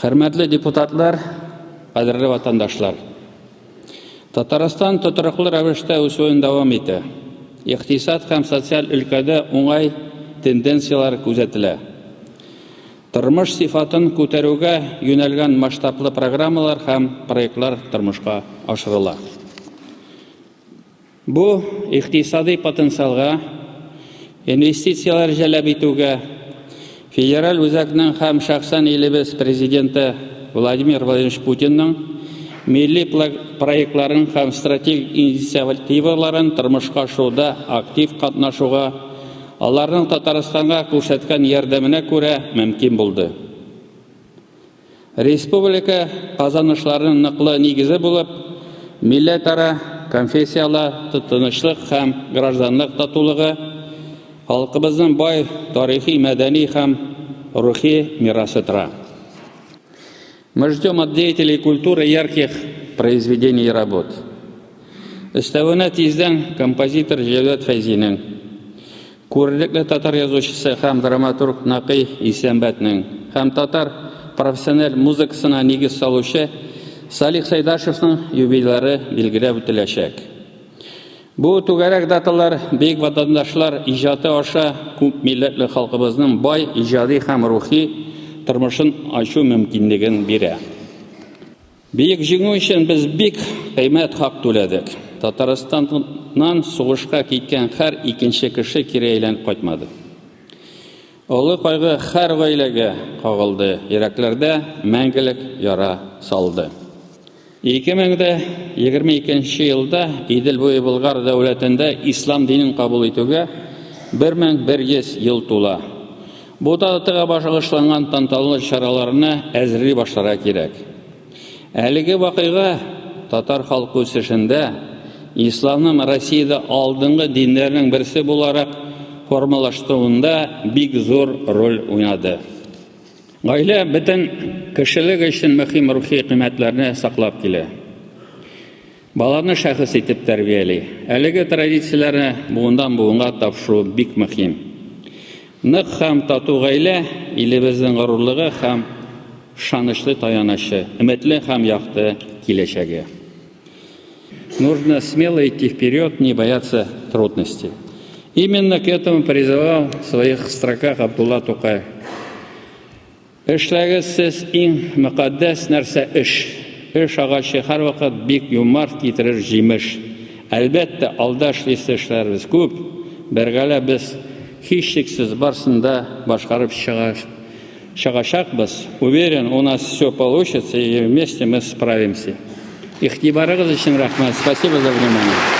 Хөрмәтле депутатлар, кадерле ватандашлар! Татарстан тотрыклы рәвештә үсүен дәвам итә. Икътисад һәм социаль өлкәдә уңай тенденцияләр күзәтелә. Тормыш сыйфатын күтәрүгә юнәлгән масштаблы программалар һәм проектлар тормышка ашырыла. Бу икътисадый потенциалга, инвестицияләр җәлеп итүгә, федераль үзәкнең һәм шәхсән илебез Президенты Владимир Владимирович Путинның милли проектларын һәм стратегик инициативаларын тормышка ашыруда актив катнашуга, аларның Татарстанга күрсәткән ярдәменә күрә мөмкин булды. Республика казанышларының ныклы нигезе булып, милләтара, конфессияле тынычлык һәм гражданлык татулыгы, халкыбызның бай тарихи, мәдәни һәм рухи мирасы тора. Мы ждем от деятелей культуры ярких произведений и работ. Өстәвенә тиздән композитор Җәүдәт Фәйзинең, Күренекле татар язучысы һәм драматург Нәкый Исәнбәтнең һәм татар профессиональ музыкасына нигез салучы Салих Сәйдашевның юбилейлары билгеләп үтеләчәк. Бу түгәрәк даталар бөек ватандашлар иҗаты аша күп милләтле халкыбызның бай иҗади һәм рухи тормышын ачу мөмкинлеген бирә. Бөек Җиңү өчен без бик кыйммәт хак түләдек. Татарстаннан сугышка киткән һәр икенче кеше кире әйләнеп кайтмады. Олы кайгы һәр гаиләгә кагылды, йөрәкләрдә мәңгелек яра салды. 2022 елда Идел буе Болгар дәүләтендә ислам динен кабул итүгә 1100 ел тула. Бу датага багышланган тантаналы чараларны әзерли башларга кирәк. Әлеге вакыйга татар халкы үсешендә исламның Россиядә алдынгы диннәрнең берсе буларак формалаштыруында бик зур роль уйнады. Гаилә бөтен кешелек өчен мөһим рухи кыйммәтләрне саклап килә. Баланы шәхес итеп тәрбияли. Әлеге традицияләрне буыннан-буынга тапшыру бик мөһим. Нык һәм тату гаилә, илебезнең горурлыгы һәм ышанычлы таянычы, өметле һәм якты киләчәге. Нужно смело идти вперед, не бояться трудностей. Именно к этому призывал в своих строках Абдулла Тукай. Эшләгез сез иң мөкатдәс нәрсә эш. Эш агачы һәрвакыт бик юмарт китерер җимеш. Әлбәттә, алда эшлисе эшләребез күп, бергәләп без һичшиксез барсын да башкарып чыгачакбыз. Уверен, у нас все получится и вместе мы справимся. Игътибарыгыз өчен рәхмәт. Спасибо за внимание.